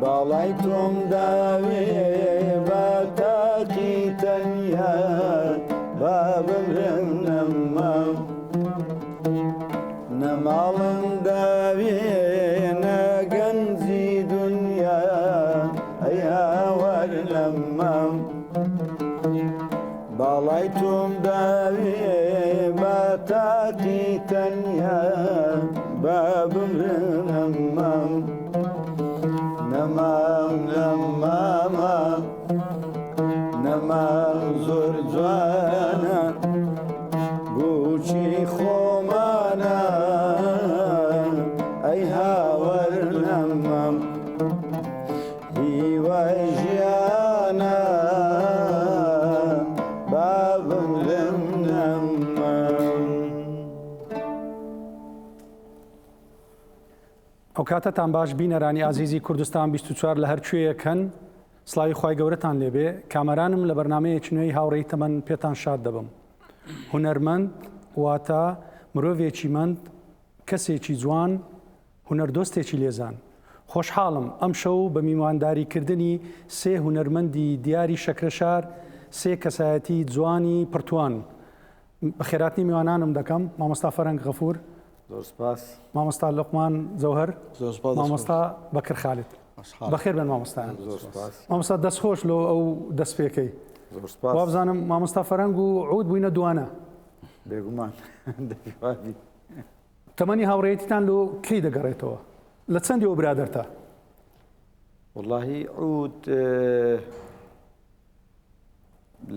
باڵای تۆم داوێ با تاقی تەنیا با بمرم نەمام نە ماڵم داوێ نە گەنجی دنیا ئەی هاوار نەمام باڵای تۆم داوێ با تاقی تەنیا با بمرم نەمام نەمام نەمامە نەمام زۆر جوانە بووکی خۆمانە ئەی هاوار نەمام هیوای ژیانە با بمرم نەمام. ئەوکاتەتان باش بینەرانی ئازیزی کوردستان 24 لە هەر کوێیەک هەن سڵاوی خوای گەورەتان لێبێ کامەرانم لە بەرنامەیەکی نوێی هاوڕێی تەمەن پێتان شاد دەبم هونەرمەند واتە مرۆڤێکی مەند کەسێکی جوان هونەردۆستێکی لێزان. خۆشحاڵم ئەمشەو بە میوانداری کردنی سێ هونەرمەندی دیاری شەکرەشار، سێ کەسایەتی جوانی پڕتوان. بەخێراتنی میوانانم دەکەم، مامۆستا فەرەنگ غەفور. زۆر سپاس. مامۆستا لوقمان جەوهەر. زۆر سپاس. مامۆستا بەکر خالد. بەخێر بێن مامۆستایان. زۆر سپاس. مامۆستا دەستخۆش لۆ ئەو دەستپێکەی. زۆر سپاس. وابزانم مامۆستا فەرەنگ و عود بووینە دوانە. بێگومان دەبی وابی. تەمەنی هاوڕێیەتیتان لۆ کەی دەگەڕێتەوە؟ لە چەندیەوە برادەرتە؟ وەڵاهی عود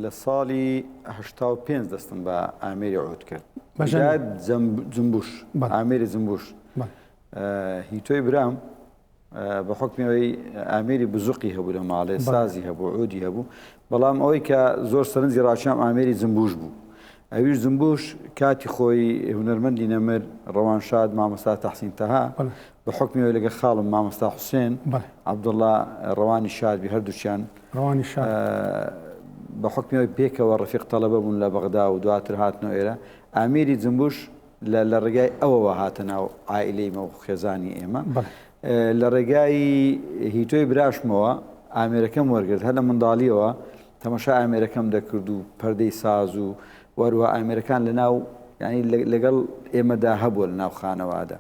لە ساڵی 85 دەستم بە ئامێری عود کرد جمبوش ئامێری جمبوش هیتۆی برام بە حوکمی ئەوەی ئامێری بزوقی هەبوو لە ماڵێ، سازی هەبوو، عودی هەبوو، بەڵام ئەوەی کە زۆر سەرنجی ڕاکشام ئامێری زمبوش بوو. ئەویش زمبوش کاتی خۆی هونەرمەندی نەمر ڕەوانشاد مامۆستا تەحسین تەها بە حوکمی ئەوەی لەگەڵ خاڵم مامۆستا حوسێن عەبدوڵڵا ڕەوانی شاد بی هەردووکیان ڕەوانی شاد بە حوکمی ئەوەی پێکەوە ڕەفیق تەڵەبە بوون لە بەغدا و دواتر هاتنەوە ئێرە ئامێری زمبوش لە لە ڕێگای ئەوەوە هاتە ناو عائیلەی مە و خێزانی ئێمە. لە ڕێگای هیتۆی براشمەوە ئامێرەکەم وەرگرت هەر لە منداڵیەوە تەمەشا ئامێرەکەم دەکرد و پەردەی ساز و وەروە ئامێرەکان لە ناو ینی لەگەڵ ئێمەدا هەبووە لە ناو خانەوادە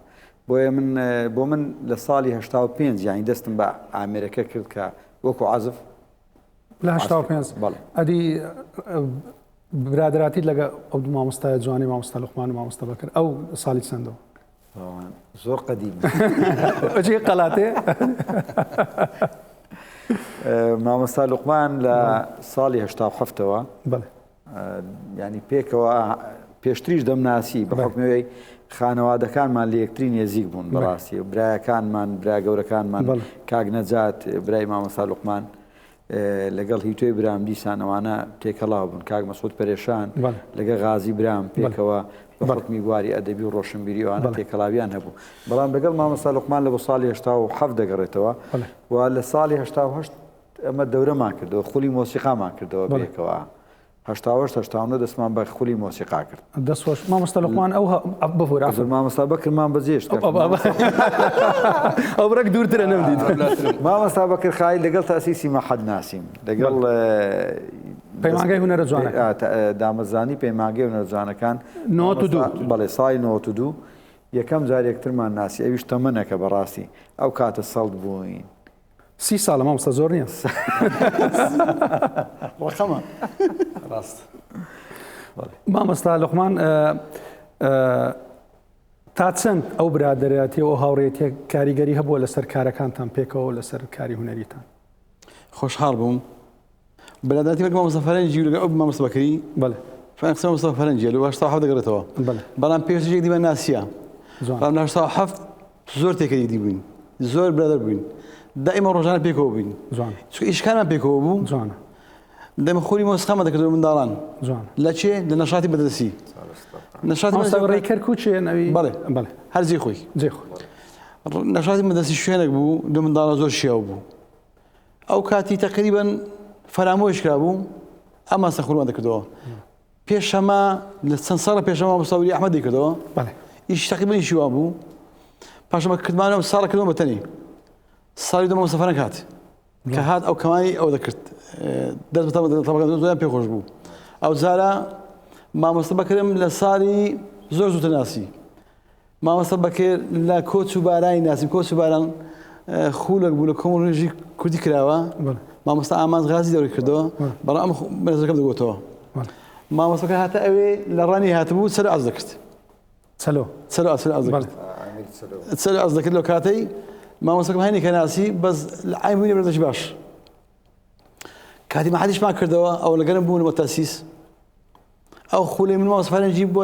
بۆیە من بۆ من لە ساڵی 85 یانی دەستم بە ئامێرەکە کرد کە وەکو عزف لە 85 بەڵێ. ئەدی برادەراتیت لەگە ئەو دوو مامۆستایە جوانەی مامۆستا لوقمان و مامۆستا بەکر ئەو ساڵی چەندەوە؟ زۆر قەدیم. ئەجێ قەلاتێ؟ مامۆستا لوقمان لە ساڵی 87ەوە بەڵێ. ینی پێکەوە پێشتریش دەمناسی بە حکمەوەی خانەوادەکانمان لە یەکتری نێزیک بوون بەڕاستی برایەکانمان برا گەورەکانمان کاک نەجات برای مامۆستا لوقمان لەگەڵ هیتۆی برام دیسان ئەوانە تێکەڵاو بوون کاک مەسعود پەرێشان لەگەڵ غازی برام پێکەوە بە حوکمی بواری ئەدەبی و ڕۆشنبیری ئەوانە تێکەڵاویان هەبوو بەڵام لەگەڵ مامۆستا لوقمان لە بۆ ساڵی 87 دەگەڕێتەوە و لە ساڵی 88 ئەمە دەورەمان کردەوە خولی مۆسیقامان کردەوە پێکەوە 88 89 دەستمان بە خولی مۆسیقا کرد. دەست خۆش مامۆستا لوقمان ئەو ببورە عەفو. مامۆستا بەکرمان بەجێشت ئەو بڕێک دوورترە نەمدیت. مامۆستا بەکر خالید لەگەڵ تاسیسی مەحەد ناسیم لەگەڵ پەیمانگای هونەرە جوانەکان دامەزرانی پەیمانگەی هونەرە جوانەکان 92 بەڵێ ساڵی 92 یەکەم جار یەکترمان ناسی ئەویش تەمەنەکە بەڕاستی ئەو کاتە سەڵت بووین. سی ساڵە مامۆستا زۆر نییە. ڕەقەمە ڕاست. مامۆستا لوقمان تا چەند ئەو برادەرایەتی و ئەو هاوڕێیەتیە کاریگەری هەبووە لەسەر کارەکانتان پێکەوە و لەسەر کاری هونەریتان؟ خۆشحاڵ بووم برادەرایەتی وەک مامۆستا فەرەنجی و لەگەڵ ئەو مامۆستا بەکری بەڵێ فەرەنج قسە مامۆستا فەرەنجیە لە 87 دەگەڕێتەوە بەڵێ بەڵام پێشتر یەک دیمان ناسیە جوان بەڵام لە 87 زۆر تێکەلی دی بووین زۆر برادەر بووین دائیما ڕۆژانە پێکەوە بووین جوان چونکە ئیشکانمان پێکەوە بوو جوانە دەمە خولی مۆسیقامان دەکردەوە منداڵان جوان لە چێ لە نەشاتی مەدرەسی نەشاتی مامۆستا مەدرەسی ڕێی کەرکووکێ نەوی بەڵێ بەڵێ هەر جێی خۆی جێی خۆی نەشاتی مەدرەسی شوێنێک بوو لە منداڵە زۆر شیاو بوو ئەو کاتی تەقریبەن فەرامۆش کرابوو ئەمان سەخورمان دەکردەوە پێشەما لە چەند ساڵە پێشەما مامۆستا وری ئەحمەد دەیکردەوە بەڵێ ئیش تەقریبەن ئیشی وا بوو پاشەمە کردمانەوە ساڵە کردەوە بەتەنی. ساڵی دوو مامۆستا فەرەنگ هات کە هات ئەو کەمانی ئەو دەکرد دەست بە تەبەکە زۆریان پێ خۆش بوو ئەو جارە مامۆستا بەکرم لە ساڵی زۆر زووتر ناسی مامۆستا بەکر لە کۆچ و بارانی ناسی کۆچ و باران خولێک بوو لە کۆمەڵێژی کوردی کراوە مامۆستا ئامانج غازی دەوری کردەوە بەڵام ئەم بەرزەکەم دەگوتەوە مامۆستاکە هاتە ئەوێ لە ڕانی هاتبوو سەر ئاز دەکرد چەلۆ چەلۆ ئەسل ئاز دەکرد چەلۆ ئاز دەکرد لەو کاتەی مامۆستاکەم هەنی کە ناسی بەس لە عین بووینە بەرزەکی باش کاتی مەحەدیشمان کردەوە ئەو لەگەرم بوون بۆ تەسیس ئەو خولەی من مامۆستا فەرەنجی بۆ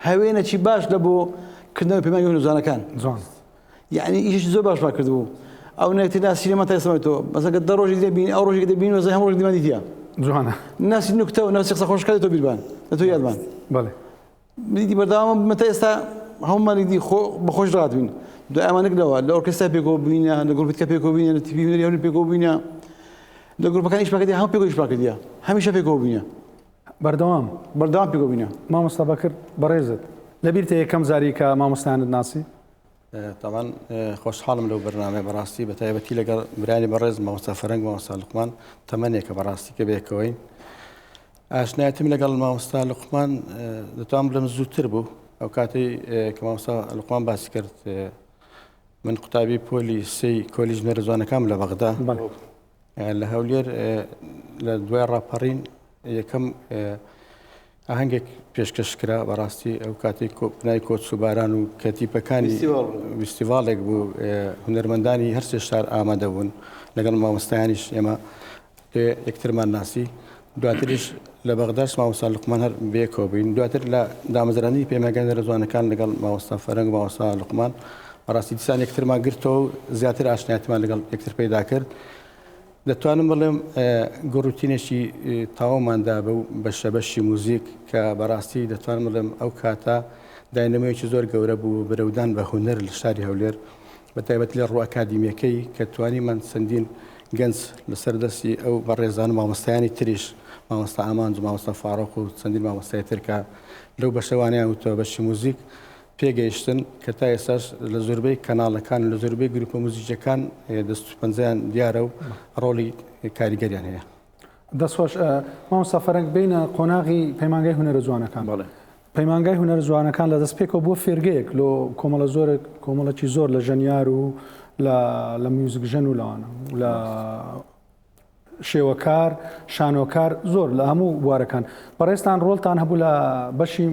هەوێنەکی باش لە بۆ کردنەوەی پەیمانگەی هونەرزانەکان جوان یعنی ئیشێکی زۆر باشمان کردبوو ئەو نەکتر ناسینە من تا ئێستا تۆ مەسەلەن کە دە ڕۆژی دەبین ئەو ڕۆژێک دەبین وەزای هەموو ڕۆژێک دیمان دیتیە جوانە ناسی نوکتە و ناسی قسە خۆشەکە تۆ بیربان لە تۆ یادمان بەڵێ دیدی بەردەوام من تا ئێستا هەموومان دیدی خۆ بەخۆش ڕاتبین دوای ئەمانە لەوە لە ئۆرکێسترا پێکەوە بووینە لە گروپتکە پێکەوە بووینە لە تیپی هونەری هەولێر پێکەوە بووینە لە گروپەکان ئیشمان کردیە هەموو پێکەوە ئیشمان کردیە هەمیشە پێکەوە بووینە بەردەوام بەردەوام پێکەوە بووینە. مامۆستا بەکر بەڕێزت لەبیرتە یەکەم جاری کە مامۆستایانت ناسی؟ تەبعەن خۆشحاڵم لەو بەرنامەیە بەڕاستی بە تایبەتی لەگەڵ برانی بەڕێز مامۆستا فەرەنگ مامۆستا لوقمان تەمەنێکە بەڕاستی کە بێکەوەین ئاشنایەتیم لەگەڵ مامۆستا لوقمان دەتوانم بڵێم زووتر بوو ئەو کاتەی کە مامۆستا لوقمان باسی کرد من قوتابی پۆلی سێی کۆلیژ نەرزوانەکان لە بەغدا لە هەولێر لە دوای ڕاپەڕین یەکەم ئاهەنگێک پێشکەش کرا بەڕاستی ئەو کاتەی بنای کۆچ و باران و کەتیپەکانی فیستیڤاڵێک بوو هونەرمەندانی هەرسێ شار ئامادە بوون لەگەڵ مامۆستایانیش ئێمە لێ یەکترمان ناسی دواتریش لە بەغداش مامۆستا لوقمان هەر بەیەکەوە بووین دواتر لە دامەزراندنی پەیمانگای هونەرە جوانەکان لەگەڵ مامۆستا فەرەنگ و مامۆستا لوقمان بەڕاستی دیسان یەکترمان گرتەوە و زیاتر ئاشنایەتیمان لەگەڵ یەکتر پەیدا کرد دەتوانم بڵێم گوڕوتینێکی تەواومان دا بەو بەشە بەشی موزیک کە بەڕاستی دەتوانم بڵێم ئەو کاتە داینەمۆیەکی زۆر گەورە بوو برەودان بە هونەر لە شاری هەولێر بە تایبەتی لە ڕووە ئەکادیمیەکەی کە توانیمان چەندین گەنج لەسەر دەستی ئەو بەڕێزان و مامۆستایانی تریش مامۆستا ئامانج و مامۆستا فاڕۆق و چەندین مامۆستای تر کە لەو بەشە وانەیان وتەوە بەشی موزیک پێگەیشتن کە تا ئێستاش لە زۆربەی کەناڵەکان و لە زۆربەی گروپە موزیکیەکان دەست و پەنجەیان دیارە و ڕۆڵی کاریگەریان هەیە. دەستخۆش مامۆستا فەرەنگ بینە قۆناغی پەیمانگای هونەرە جوانەکان. بەڵێ. پەیمانگای هونەرە جوانەکان لە دەستپێکەوە بووە فێرگەیەک لۆ کۆمەڵە زۆرێک کۆمەڵێکی زۆر لە ژەنیار و لە لە میوزیکژەن و لەوانە لە شێوەکار، شانۆکار زۆر لە هەموو بوارەکان. بەڕێزتان ڕۆڵتان هەبوو لە بەشی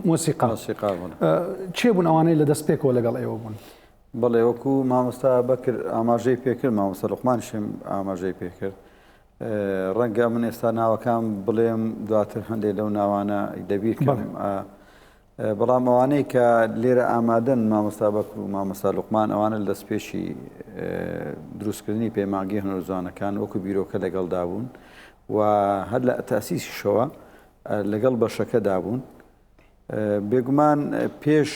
مۆسیقا. مۆسیقا بوون. کێ بوون ئەوانەی لە دەستپێکەوە لەگەڵ ئێوە بوون؟ بەڵێ وەکو مامۆستا بەکر ئاماژەی پێکرد، مامۆستا لوقمانیشم ئاماژەی پێکرد. ڕەنگە من ئێستا ناوەکان بڵێم دواتر هەندێک لەو ناوانە لەبیر کەم. بەڵام ئەوانەی کە لێرە ئامادەن مامۆستا بەکر و مامۆستا لوقمان ئەوانە لە دەستپێکی دروستکردنی پەیمانگەی هونەرجوانەکان وەکو بیرۆکە لەگەڵدا بوون و هەر لە تاسیسیشەوە لەگەڵ بەشەکەدا بوون بێگومان پێش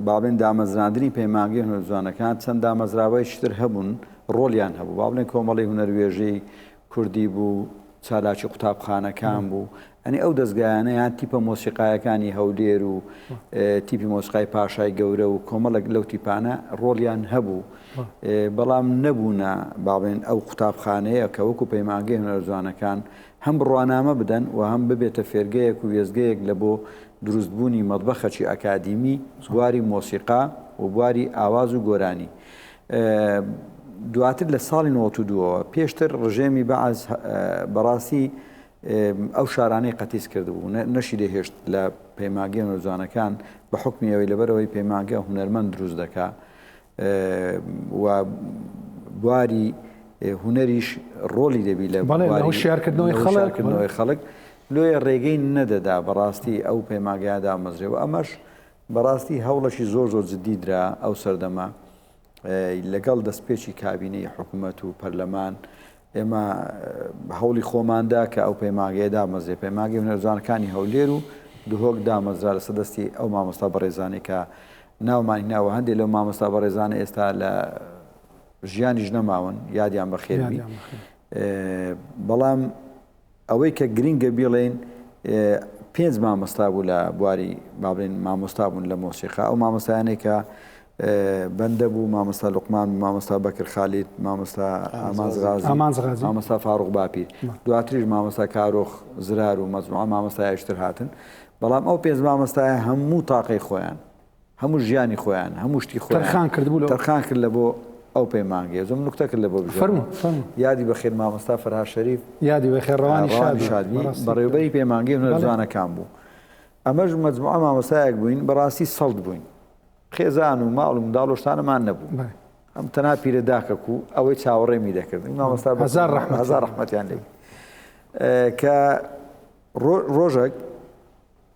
باڵێن دامەزراندنی پەیمانگەی هونەرجوانەکان چەند دامەزراوەیەکی تر هەبوون ڕۆڵیان هەبوو با بڵێن کۆمەڵی هونەروێژەی کوردی بوو چالاکی قوتابخانەکان بوو ئەنی ئەو دەستگایانە یان تیپە مۆسیقایەکانی هەولێر و تیپی مۆسیقای پاشای گەورە و کۆمەڵێک لەو تیپانە ڕۆڵیان هەبوو بەڵام نەبوونە با بڵێن ئەو قوتابخانەیە کە وەکو پەیمانگەی هونەرجوانەکان هەم بڕوانامە بدەن و هەم ببێتە فێرگەیەک و وێستگەیەک لە بۆ دروستبوونی مەتبەخەکی ئەکادیمی بواری مۆسیقا و بواری ئاواز و گۆرانی. دواتر لە ساڵی 92ەوە پێشتر ڕژێمی بەعس بەڕاستی ئەو شارانەی قەتیس کردبوو نەشی دەهێشت لە پەیمانگەی هونەرجوانەکان بە حوکمی ئەوەی لەبەرئەوەی پەیمانگە هونەرمەند دروست دەکا و بواری هونەریش ڕۆلی دەبی لە هۆشیارکردنەوەی خەڵکردنەوەی خەڵک لۆیە ڕێگەی نەدەدا بەڕاستی ئەو پەیماگەیە دامەزرێ و ئەمەش بەڕاستی هەوڵەکی زۆر زۆر جددی درا ئەو سەردەمە لەگەڵ دەستپێکی کابینەی حکوومەت و پەرلەمان ئێمە هەوڵی خۆماندا کە ئەو پەیمانگەیە دامەزرێ پەیمانگەی هونەرجوانەکانی هەولێر و دهۆک دامەزرا لەسەر دەستی ئەو مامۆستا بەڕێزانەی کە ناومان هیناوە هەندێک لەو مامۆستا بەڕێزانە ئێستا لە ژیانیش نەماون یادیان بەخێربی بەڵام ئەوەی کە گرنگە بیڵێین پێنج مامۆستا بوو لە بواری با بڵێین مامۆستا بوون لە مۆسیقا ئەو مامۆستایانەی کە بەندە بوو، مامۆستا لوقمان بوو، مامۆستا بەکر خالید، مامۆستا ئامانج غازی، ئامانج غازی، مامۆستا فاروق باپیر، دواتریش مامۆستا کارۆخ زرار و مەجموعە مامۆستایش تر هاتن. بەڵام ئەو پێنج مامۆستایە هەموو تاقەی خۆیان، هەموو ژیانی خۆیان، هەموو شتی خۆیان تەرخان کردبوو لەو تەرخان کرد لە بۆ ئەو پەیمانگەیە. زۆر نوکتە کرد لە بۆ بژێ. فەرموو، فەرموو. یادی بەخێر مامۆستا فەرهاد شەریف، یادی بەخێر ڕەوانی ڕەوانی شادی، شادی، بەڕاستی. بەڕێوەبەری پەیمانگەی هونەر بەڵێ. جوانەکان بوو. ئەمەش مەجموعە مامۆستایەک بووین، بەڕاستی سەڵت بووین. خێزان و ماڵ و منداڵ و شتانەمان نەبوو. ئەم تەنها پیرە داکەک و ئەوەی چاوەڕێمی دەکرد. مامۆستا بە هەزار ڕەحمەت. هەزار ڕەحمەتیان لێ بێ. کە ڕۆژێک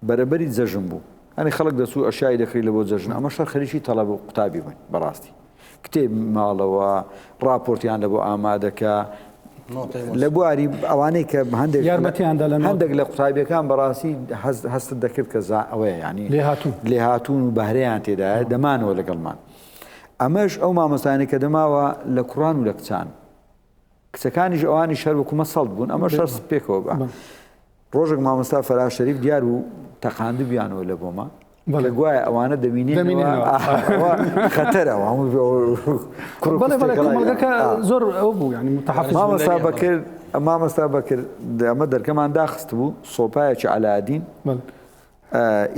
بەرەبەری جەژن بوو. هەنی خەڵک دەچوو ئەشیای دەکڕی لە بۆ جەژن. ئەمە شەر خەریکی تەڵەب و قوتابی بووین بەڕاستی. کتێب ماڵەوە، ڕاپۆرتیان لە بۆ ئامادەکە. لە بواری ئەوانەی کە هەندێک یارمەتیان دا لە نۆت. هەندێک لە قوتابیەکان بەڕاستی هەستت دەکرد کە ئەوەیە یعنی لێهاتوون. لێهاتوون و بەهرەیان تێدایە، دەمانەوە لەگەڵمان. ئەمەش ئەو مامۆستایانەی کە دەماوە لە کوڕان و لە کچان. کچەکانیش ئەوانیش هەر وەکومە سەڵت بوون، ئەمەش هەر پێکەوە بە. ڕۆژێک مامۆستا فەرهاد شەریف دیار بوو تەقاندبیانەوە لە بۆمە. کە گوایە ئەوانە دەمینێنەوە، ئەوە خەتەرە، هەموو کوڕ و بەڵێ، بەڵێ، کچێک کۆمەڵگەکە زۆر ئەوە بوو، یعنی متحفظ بوو. مامۆستا بەکر، مامۆستا بەکر، ئەمە دەرکەمان داخست بوو، سۆپایەکی عەلادین.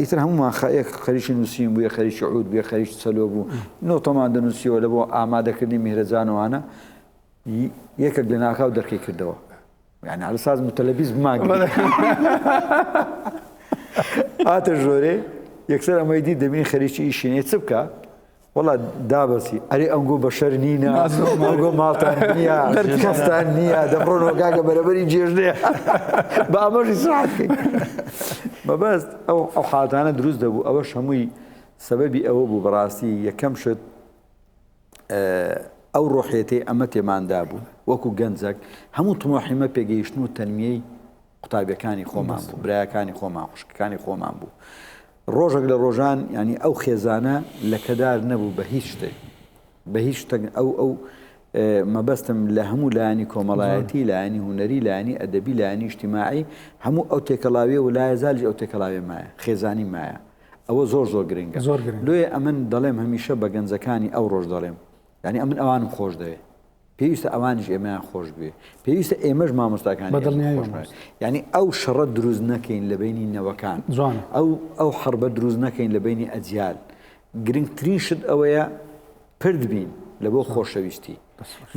ئیتر هەمومان یەک خەریکی نووسین بوو، یەک خەریکی عود بوو، یەک خەریکی چەلۆ بوو، نۆتەمان دەنووسیەوە لە بۆ ئامادەکردنی میهرەجانەوانە. یەکێک لە ناکاو دەرکەی کردەوە. یعنی على اساس متلبیس بماگری. هاتە ژۆرێ، یەکسەر ئەمەی دی دەبینی خەریکی ئیشی نییە، چ بکا؟ وەڵا دابەسی، ئەرێ ئەنگۆ بەشەر نینە، ئەنگۆ ماڵتان نییە، کەستان نییە، دەبڕۆنەوە گاگە بەرەبەری جێژنێ. بە ئەمەش ئیسراحەت بکەین. مەبەست ئەو حاڵەتانە دروست دەبوو، ئەوەش هەمووی سەبەبی ئەوە بوو بەڕاستی یەکەم شت ئەو ڕۆحیەتەی ئەمە تێماندا بوو وەکو گەنجەک هەموو تمۆحیمە پێگەیشتن و تەنمیەی قوتابیەکانی خۆمان بوو، برایەکانی خۆمان، خوشکەکانی خۆمان بوو. ڕۆژێک لە ڕۆژان ینی ئەو خێزانە لەکەدار نەبوو بە هیچ شتێک، بە هیچ شتێک. ئەو مەبەستم لە هەموو لایەنی کۆمەڵایەتی، لایەنی هونەری، لایەنی ئەدەبی، لایەنی ئیجتیماعی، هەموو ئەو تێکەڵاویە و لایە زالیش ئەو تێکەڵاویە مایە، خێزانی مایە. ئەوە زۆر زۆر گرنگە. زۆر گرنگە. لۆیە ئەمن دەڵێم هەمیشە بە گەنجەکانی ئەو ڕۆژ دەڵێم، یعنی ئەمن ئەوانم خۆش دەوێ، پێویستە ئەوانیش ئێمەیان خۆش بوێ، پێویستە ئێمەش مامۆستاکانی بە دڵنیایی خۆش بوێ. مامۆستا. یعنی ئەو شەڕە دروست نەکەین لە بینی نەوەکان. جوانە. ئەو حەربە دروست نەکەین لە بینی ئەجیال. گرنگترین شت ئەوەیە پرد بین لە بۆ خۆشەویستی.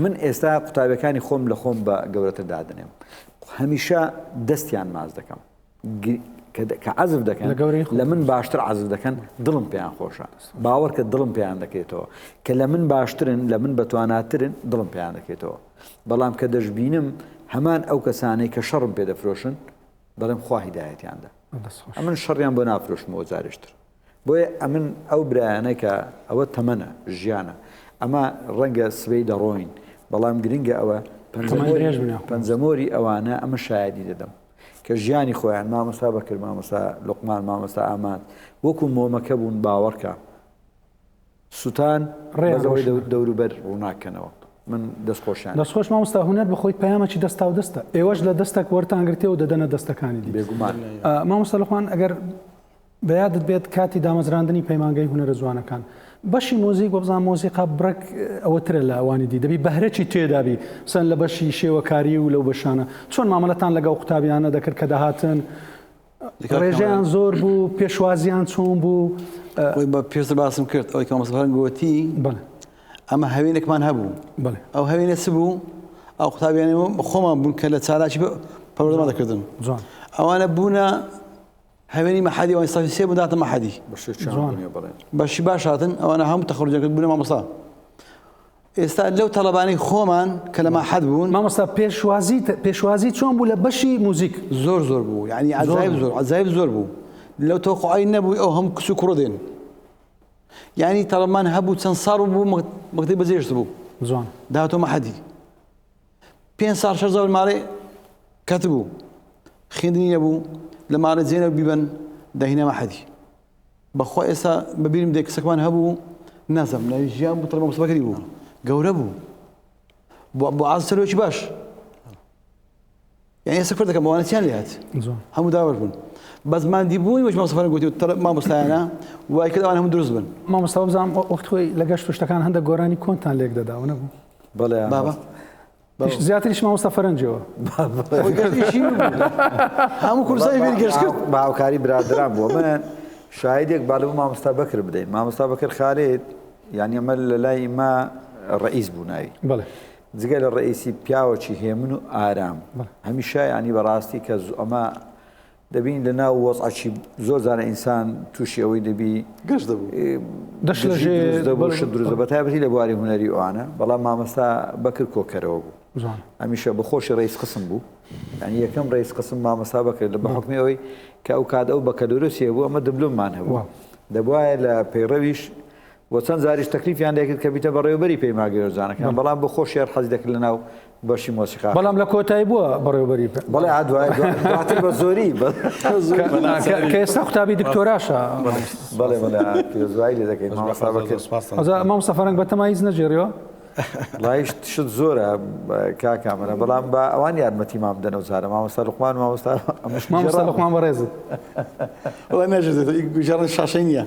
من ئێستا قوتابیەکانی خۆم لە خۆم بە گەورەتر دادەنێم، هەمیشە دەستیان ماچ دەکەم. کە عەزف دەکەن، لە گەورەی خۆت. لە من باشتر عەزف دەکەن، دڵم پێیان خۆشە. باوەڕ کە دڵم پێیان دەکرێتەوە. کە لە من باشترن، لە من بەتواناترن، دڵم پێیان دەکرێتەوە. بەڵام کە دەشبینم هەمان ئەو کەسانەی کە شەڕم پێ دەفرۆشن، دەڵێم خوا هیدایەتیان دا. دەستخۆش. ئەمن شەڕیان بۆ نافرۆشمەوە جارێشتر. بۆیە ئەمن ئەو برایانە کە ئەوە تەمەنە، ژیانە، ئەمە ڕەنگە سبەی دەڕۆین، بەڵام گرنگە ئەوە پەنجەمۆری ئەوانە ئەمە شایەدی دەدەم کە ژیانی خۆیان مامۆستا بەکر، مامۆستا لوقمان، مامۆستا ئامانج وەکو مۆمەکە بوون، باوەڕکە سوتان ڕێزەوەی دەوروبەر ڕووناکەنەوە. من دەستخۆشیان. دەستخۆش مامۆستا، هونەر بەخۆی پەیامێکی دەستا و دەستە، ئێوەش لە دەستەک وەرتان گرتێ و دەدەنە دەستەکانی دی. بێگومان. مامۆستا لوقمان، ئەگەر بە یادت بێت کاتی دامەزراندنی پەیمانگەی هونەرە جوانەکان بەشی مۆزیک وەبزان مۆزیقا بڕێک ئەوەترە لە ئەوانی دی، دەبی بەهرەکی تێدابی سەن لە بەشی شێوەکاری و لەو بەشانە چۆن مامەلەتان لەگەڵ قوتابیانە دەکرد کە دەهاتن؟ ڕێژەیان زۆر بوو، پێشوازیان چۆن بوو؟ خۆی بە پێشتر باسم کرد، ئەوەی کە مامۆستا فەرهەنگ گوتی، ئەمە هەوێنێکمان هەبوو. ئەو هەوێنە چ بوو؟ ئەو قوتابیانەی خۆمان بوون کە لە چالاکی پەروەردەمان دەکردن. ئەوانە بوونە هەوێنی مەحەدی، ئەوانی سەفی سێ بوون داتە مەحەدی. بەشی چاو جوان. بوونیە بەڵێ. بەشی باش هاتن، ئەوانە هەموو تەخەڕوجیان کرد، بوونە مامۆستا. ئێستا لەو تەڵەبانەی خۆمان کە لە مەحەد بوون. مامۆستا پێشوازی چۆن بوو لە بەشی موزیک؟ زۆر زۆر بوو، یعنی زۆر عەجایب بوو. زۆر، عەجایب زۆر بوو. لەو تەوقعی نەبوو ئەو هەموو کچ و کوڕ دێن. یعنی تەڵەبمان هەبوو چەند ساڵ بوو مەکتەبی بەجێهێشت بوو. جوان. داهاتوو مەحەدی. 5 ساڵ 6 ساڵ ماڵێ کەت بوو. خوێندنی نەبوو، لە ماڵێ جێنە بیبەن دەهینە مەحەدی. بەخوا ئێستا بەبیرم دێ کچەکمان هەبوو، نازانم ناوی ژیان بوو، تەڵەبە مستەفاکەری بوو، گەورە بوو، بۆ عاز سەرۆکی باش. یعنی ئێستا کورد دەکەم ئەوانە چیان لێهات هەموو داوەش بوون بەس مادی بوونی وەش مامۆستا فەرەنگ گوتی مامۆستایانە وای کرد ئەوان هەموو دروست بن. مامۆستا وابزانم وەخت خۆی لە گەشت و شتەکان هەندێک گۆرانی کۆنتان لێک دەدا و نەبوو؟ بەڵێ بابا زیاتریش مامۆستا فەرەنجەوە هەموو کوردستانی فێری گەشت کرد بە هاوکاری برادران بووە من شاهدێک با لەبۆ مامۆستا بەکر بدەین مامۆستا بەکر خالید یعنی ئەمە لە لای ئیمە ڕئیس بوو ناوی بەڵێ جگە لە ڕئیسی پیاوەکی هێمن و ئارام هەمیشە ینی بەڕاستی کە ئەمە دەبین لە ناو وەزعەکی زۆر جارە ئینسان تووشی ئەوەی دەبی گەش دەبوو دەبوو شت دروست بە تایبەتی لە بواری هونەری ئەوانە بەڵام مامۆستا بەکر کۆکەرەوە بوو هەمیشە بە خۆشی ڕئیس قسم بوو یعنی یەکەم ڕئیس قسم مامۆستا بەکر لە بە حکمی ئەوەی کە ئەو کات ئەو بەکەلۆرۆسی هەبوو ئەمە دبلۆممان هەبوو دەبواە لە پەیڕەویش و چەند جاریش تەکلیفیان لێکرد کە بیتە بەڕێوەبەری پەیمانگەی هۆزانەکان، بەڵام بۆ خۆشی هەر حەزی دەکرد لەناو بەشی مۆسیقا. بەڵام لە کۆتایی بووە بەڕێوەبەری. بەڵێ ئا دوای دواتر بە زۆری کە ئێستا قوتابی دکتۆراشە. بەڵێ بەڵێ پیرۆزبایی لێ دەکەین مامۆستا بەکر. ئەوجا مامۆستا فەرەنگ بەتەما هیچ نەگێڕیەوە؟ وەڵایی شت زۆرە کاک کامەران بەڵام با ئەوان یارمەتیمان بدەن ئەو جارە مامۆستا لوقمان مامۆستا مامۆستا لوقمان بەڕێزت. وەڵا ناژێرێتەوە گێڕان شاشەی نییە.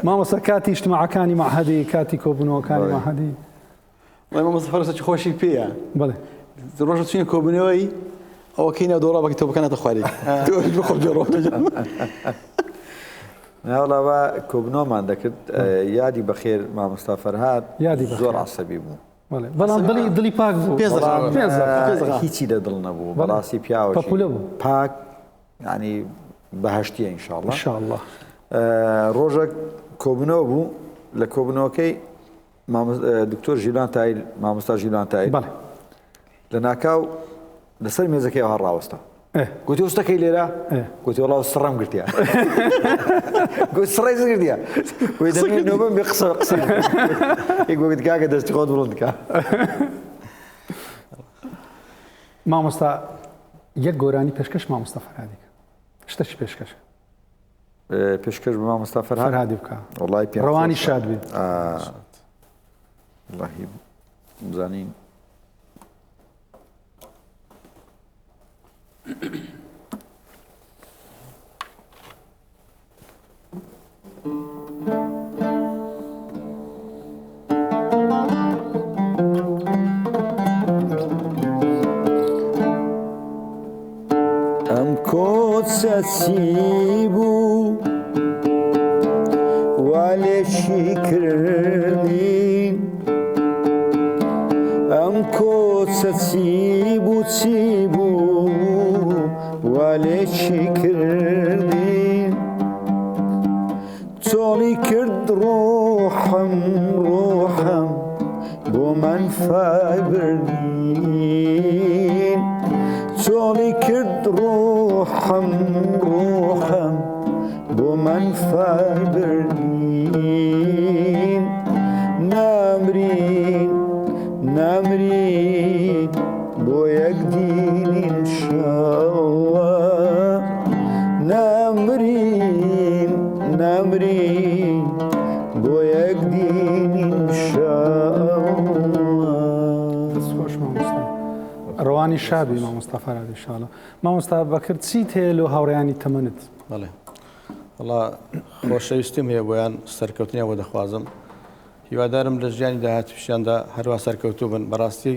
مامۆستا کاتی اجتماعەکانی مەعهەدی کاتی کۆبوونەوەکانی مەعهەدی. وەڵای مامۆستا فەرەسێکی خۆشی پێیە. بەڵێ. ڕۆژە چوینە کۆبوونەوەی ئەوەکەی ناو دۆڵابەکەی تۆپەکە ناتە خوارێ. بخۆم جێڕۆ. ناوەڵا با کۆبنەوەمان دەکرد یادی بەخێر مامۆستا فەرهاد یادی بەخێر. زۆر عەسەبی بوو. بەڵێ بەڵام دڵی دڵی پاک بوو. پێنج دەقیقە. پێنج دەقیقە. پێنج دەقیقە. هیچی لە دڵ نەبوو بەڕاستی پیاوەکی پەپولە بوو. پاک یعنی بەهەشتیە ان شاء الله. ان شاء الله. ڕۆژێک کۆبنەوە بوو لە کۆبنەوەکەی دکتۆر ژیلان تایل مامۆستا ژیلان تایل بەڵێ لە ناکاو لەسەر مێزەکەی هەر ڕاوەستا گوتی وستەکەی لێرە گوتی وەڵا سڕم گرتیە گوت سڕی گرتیە نۆبم بێ قسە قسە گوت کاکە دەستی خۆت بڵند کە مامۆستا یەک گۆرانی پێشکەش مامۆستا فەرهادی کە شتەکی پێشکەش پێشکەش بە مامۆستا فەرهاد فەرهادی بکە وڵی پێ ڕەوانی شاد بێ وڵی بزانین ئەم کۆچە چی بوو وا لێکی کردین ئەم کۆچە چی بوو چی بوو وا لێکی کردین چۆڵی کرد ڕۆحم ڕۆحم بۆ مەنفای بردین چۆڵی کرد ڕۆحم ڕۆحم بۆ مەنفای بردین نامرین نامرین بۆ یەک دین ئینشاڵڵا نامرین نامرین بۆ یەک دین ئینشاڵڵا. دەست خۆش مامۆستا ڕەوانی شاد بی مامۆستا فەرهاد ئینشاڵڵا. مامۆستا بەکر چیت هەیە لۆ هاوڕێیانی تەمەنت؟ بەڵێ وەڵا خۆشەویستیم هەیە بۆیان سەرکەوتنیان بۆ دەخوازم هیوادارم لە ژیانی داهاتووشیاندا هەروا سەرکەوتوو بن. بەڕاستی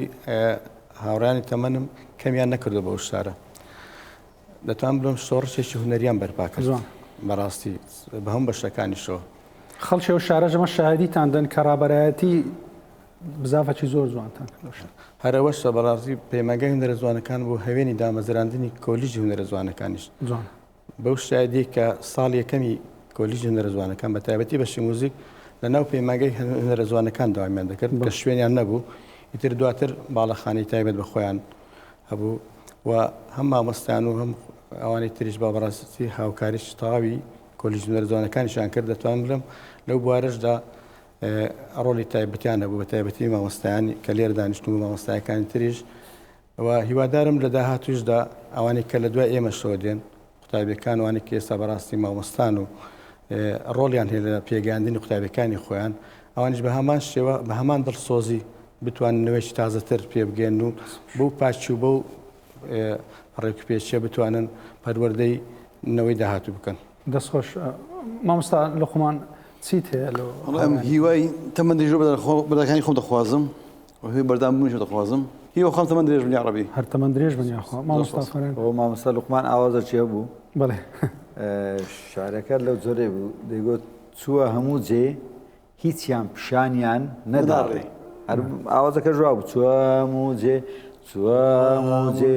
هاوڕێیانی تەمەنم کەمیان نەکردو بەو شارە. دەتوانم بڵێم شۆڕشێکی هونەریان بەرپا کرد. بەڕاستی بە هەموو بەشەکانیشەوە. خەڵکی ئەو شارەش ئەمە شاهدیتان دەن کە ڕابەرایەتی بزاڤەکی زۆر جوانتان کرد لەو شارە. هەر ئەوەشە بەڕاستی پەیمانگای هونەرە جوانەکان بوو هەوێنی دامەزراندنی کۆلیژی هونەرە جوانەکانیش. جوان. بەو شایەدیەی کە ساڵی یەکەمی کۆلیژی هونەرە جوانەکان بە تایبەتی بەشی موزیک لە ناو پەیمانگای هونەرە جوانەکان دەوامیان دەکرد کە شوێنیان نەبوو ئیتر دواتر باڵەخانەی تایبەت بە خۆیان هەبوو و هەم مامۆستایان و هەم ئەوانەی تریش با بەڕاستی هاوکاریی تەواوی کۆلیژی هونەرە جوانەکانیشیان کرد دەتوانم بڵێم لەو بوارەشدا ڕۆڵی تایبەتیان هەبوو بە تایبەتی مامۆستایانی کە لێرە دانیشتن و مامۆستایەکانی تریش و هیوادارم لە داهاتووشدا ئەوانەی کە لە دوای ئێمەشەوە دێن، قوتابیەکان وانەی کە ئێستا بەڕاستی مامۆستان و ڕۆڵیان هەیە لە پێگەیاندنی قوتابیەکانی خۆیان، ئەوانیش بە هەمان شێوە بە هەمان دڵسۆزی بتوانن نەوەیەکی تازەتر پێ بگەیەنن و بەو پاکی و بەو ڕێکوپێکیە بتوانن پەروەردەی نەوەی داهاتوو بکەن. دەست خۆش مامۆستا لوقمان چیت هەیە لۆ وەڵا ئەم هیوای تەمەن درێژ بۆ برادەرەکانی خۆم دەخوازم و هیوای بەردەوام بوونیشم دەخوازم هیوا خۆم تەمەن درێژ بن یاڕەبی. هەر تەمەن درێژ بن یاخوا مامۆستا فەرەنگ. ئەوە مامۆستا لوقمان ئاوازە چێ بوو؟ بەڵێ. شعرەکە لەو جۆرەی بوو دەیگوت چووە هەموو جێ هیچیان پیشانیان نەداڕێ هەر ئاوازەکە ژوا بوو چووە هەموو جێ چووە هەموو جێ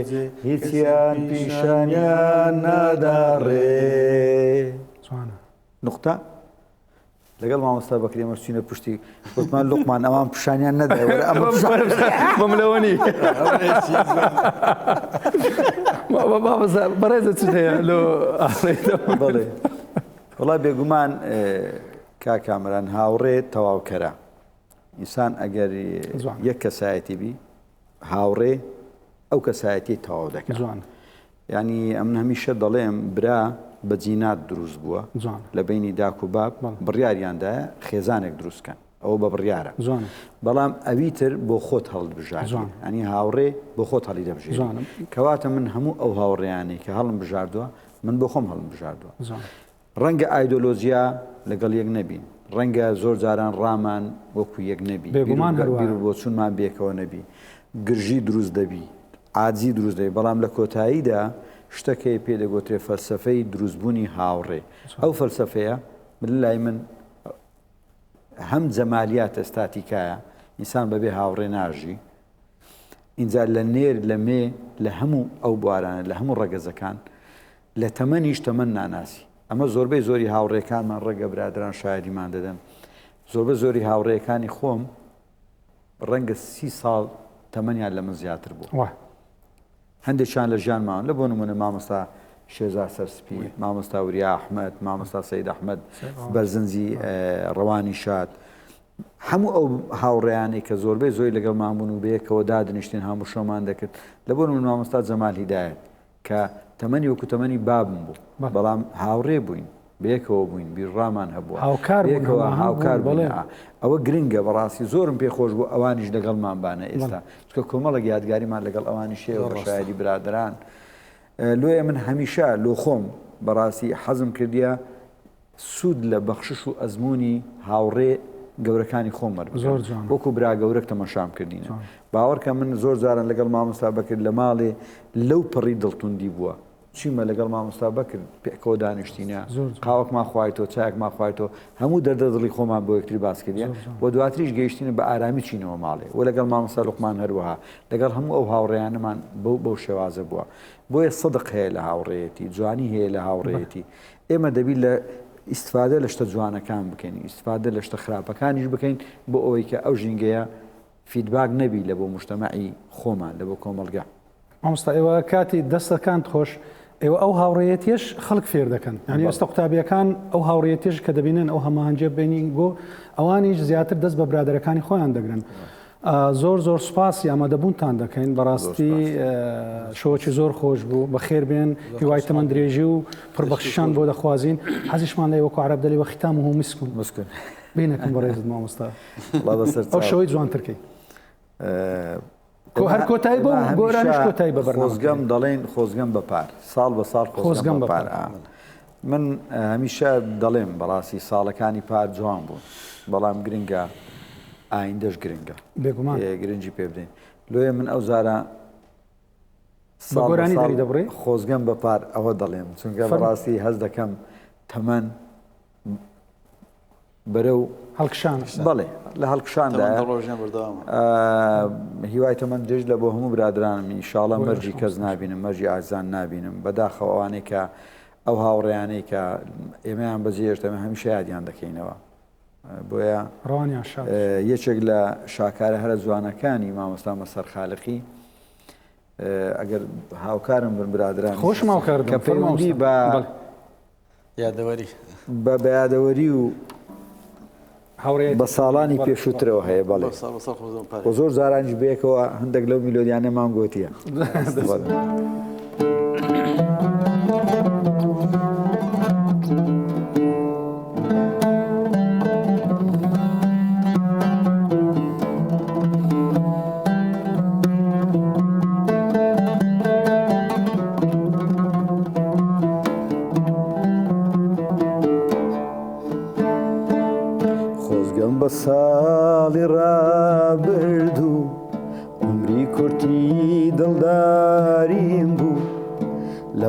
هیچیان پیشانیان نەداڕێ. جوانە. نوقتە لەگەڵ مامۆستا بەکری ئەمەش چوینە پشتی وتمان لوقمان ئەوان پیشانیان نەدای وەرە ئەمە بەملەوە نی مامۆستا بەڕێزە چ هەیە لۆ بەڵێ وەڵا بێگومان کاک کامەران هاوڕێ تەواوکەرە ئینسان ئەگەر یەک کەسایەتی بی هاوڕێ ئەو کەسایەتی تەواو دەکات جوان ینی ئەمن هەمیشە دەڵێم برا بە جینات دروست بووە لە بینی داک و باب بڕیاریاندایە خێزانێک دروستکەن ئەوە بە بڕیارە بەڵام ئەوی تر بۆ خۆت هەڵبژار ئەنی هاوڕێ بۆ خۆت هەڵی دەبژێ کەواتە من هەموو ئەو هاوڕێیانەی کە هەڵم بژاردووە من بۆ خۆم هەڵم بژاردووە ڕەنگە ئایدۆلۆجیا لەگەڵ یەک نەبین، ڕەنگە زۆر جاران ڕامان وەکو یەک نەبی، بێگومان هەر وایە. بیروبۆچوونمان بێکەوە نەبی، گرژی دروست دەبی، عاجزی دروست دەبی، بەڵام لە کۆتاییدا شتەک هەیە پێی دەگۆترێ فەلسەفەی دروستبوونی هاوڕێ. ئەو فەلسەفەیە لای من هەم جەمالیاتە، ستاتیکایە، ئینسان بەبێ هاوڕێ ناژی، ئینجا لە نێر، لە مێ، لە هەموو ئەو بوارانە، لە هەموو ڕەگەزەکان، لە تەمەنیش تەمەن ناناسی. ئەمە زۆربەی زۆری هاوڕێکانمان ڕەنگە برادەران شایەدیمان دەدەن. زۆربە زۆری هاوڕێیەکانی خۆم ڕەنگە سی ساڵ تەمەنیان لە من زیاتر بوو. وا. هەندێکیان لە ژیان ماون. لە بۆ نموونە مامۆستا شێرزاد سەرسپی، مامۆستا وریا ئەحمەد، مامۆستا سەید ئەحمەد بەرزنجی ڕەوانی شاد. هەموو ئەو هاوڕێیانەی کە زۆربەی زۆری لەگەڵمان بوون و بەیەکەوە دادنیشتین هاموشۆمان دەکرد. لە بۆ نموونە مامۆستا جەمال هیدایەت. کە تەمەنی وەکو تەمەنی بابم بوو بەڵام هاوڕێ بووین بەیەکەوە بووین بیرڕامان هەبووە هاوکار بەیەکەوە هاوکار بووین ئەوە گرنگە بەڕاستی زۆرم پێ خۆش بوو ئەوانیش لەگەڵمان بانە ئێستا چونکە کۆمەڵێک یادگاریمان لەگەڵ ئەوانیش هەیە و بە شایەدی برادەران لۆیە من هەمیشە لۆ خۆم بەڕاستی حەزم کردیە سوود لە بەخشش و ئەزموونی هاوڕێ گەورەکانی خۆم وەربگرم. زۆر جوانە. وەکو برا گەورەک تەمەشام کردینە. باوەڕکە من زۆر جاران لەگەڵ مامۆستا بەکر لە ماڵێ لەو پەڕی دڵتوندی بووە. چوویمە لەگەڵ مامۆستا بەکر پێکەوە دانیشتینە، زۆر جوان. قاوەکمان خوایتەوە، چایەکمان خوایتەوە، هەموو دەردە دڵی خۆمان بۆ یەکتری باس کردیە زۆر جوان. و دواتریش گەیشتینە بە ئارامی چووینەوە ماڵێ و لەگەڵ مامۆستا لوقمان هەروەها، لەگەڵ هەموو ئەو هاوڕێیانەمان بەو بەو شێوازە بووە. بۆیە سدق هەیە لە هاوڕێیەتی، جوانی هەیە لە هاوڕێیەتی. ئێمە دەبی لە ئیستفادە لە شتە جوانەکان بکەین، ئیستفادە لە شتە خراپەکانیش بکەین بۆ ئەوەی کە ئەو ژینگەیە feedback نەبی لە بۆ موجتەمەعی خۆمان، لە بۆ کۆمەڵگە. مامۆستا ئێوە کاتی دەستەکانت خۆش، ئێوە ئەو هاوڕێیەتیەش خەڵک فێر دەکەن، یانی ئێستا قوتابیەکان ئەو هاوڕێیەتیەش کە دەبینن ئەو هەماهەنگیە بینین بۆ ئەوانیش زیاتر دەست بە برادەرەکانی خۆیان دەگرن. زۆر زۆر سوپاسی ئامادەبوونتان دەکەین بەڕاستی شەوەکی زۆر خۆش بوو بەخێر بێن هیوای تەمەن درێژی و پڕبەخشیشان بۆ دەخوازین حەزیشمان لێ وەکو عەرەب دەلێ وختامه مسک مسکن بینەکەم بەڕێزت مامۆستا ئەو شەوەی جوانترکەی هەر کۆتایی بۆ گۆرانیش کۆتایی بە بەرنامە خۆزگەم دەڵێن خۆزگەم بە پار ساڵ بە ساڵ خۆزگەم بە پار من هەمیشە دەڵێم بەڕاستی ساڵەکانی پار جوان بوون بەڵام گرنگە ئایندەش گرنگە بێگومان گرنگی پێ بدەین لۆیە من ئەو جارە ساڵ گۆرانی دەری دەبڕی خۆزگەم بە پار ئەوە دەڵێم چونکە بەڕاستی هەست دەکەم تەمەن بەرەو هەڵکشان بەڵێ لە هەڵکشاندایە هیوای تەمەن درێژ لە بۆ هەموو برادرانم ئینشاڵە مەرجی کەس نابینم مەرجی ئازان نابینم بەداخەوە ئەوانەی کە ئەو هاوڕێیانەی کە ئێمەیان بەجێهێشت ئەمە هەمیشە یادیان دەکەینەوە بۆیە ڕوانیان شاد یەکێک لە شاکارە هەرە جوانەکانی مامۆستا مەسەر خالقی ئەگەر هاوکارم بن برادران خۆشم هاوکار کە پەیوەندی بە یادەوەری بە بەیادەوەری و هاوڕێ بە ساڵانی پێشووترەوە هەیە بەڵێ و زۆر جارانیش بەیەکەوە هەندێک لەو میلۆدیانەمان گۆتیە.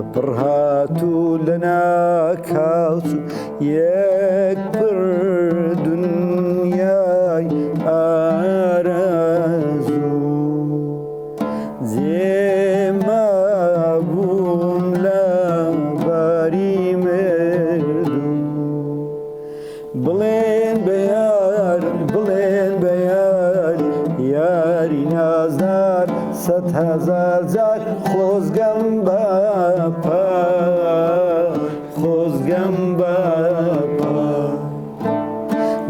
لە پڕ هات و لە ناکاو چوو یەک پڕ دنیای ئارەزوو جێ مابووم لە باری مردوو. بڵێن بە یار بڵێن بە یار یاری نازدار 100,000 جار خۆزگەم بە پا خۆزگەم بە پا.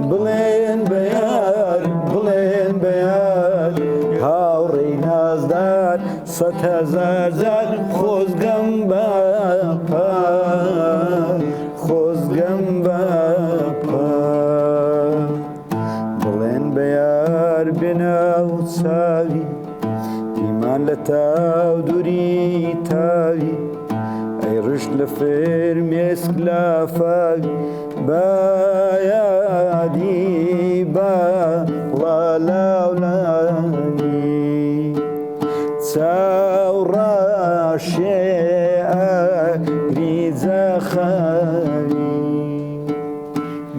بڵێن بە یار بڵێن بە یار هاوڕێی نازدار 100,000 جار خۆزگەم بە پا خۆزگەم بە پا. بڵێن بە یار بێناو چاوی ئیمان لە تاو دووری تاوی ئەی ڕشت لە فرمێسک لافاوی با یادی با ڵالاولاوی چاو ڕاشێ ئەگریجە خەوی.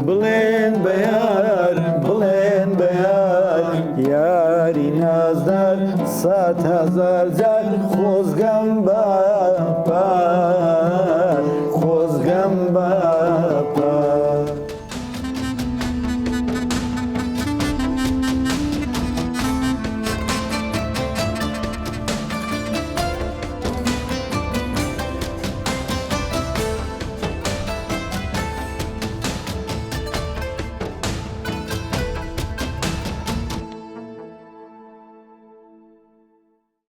بڵێن بە یار بڵێن بە یار یاری نازدار 100,000 جار خۆزگەم بە پا خۆزگەم بە.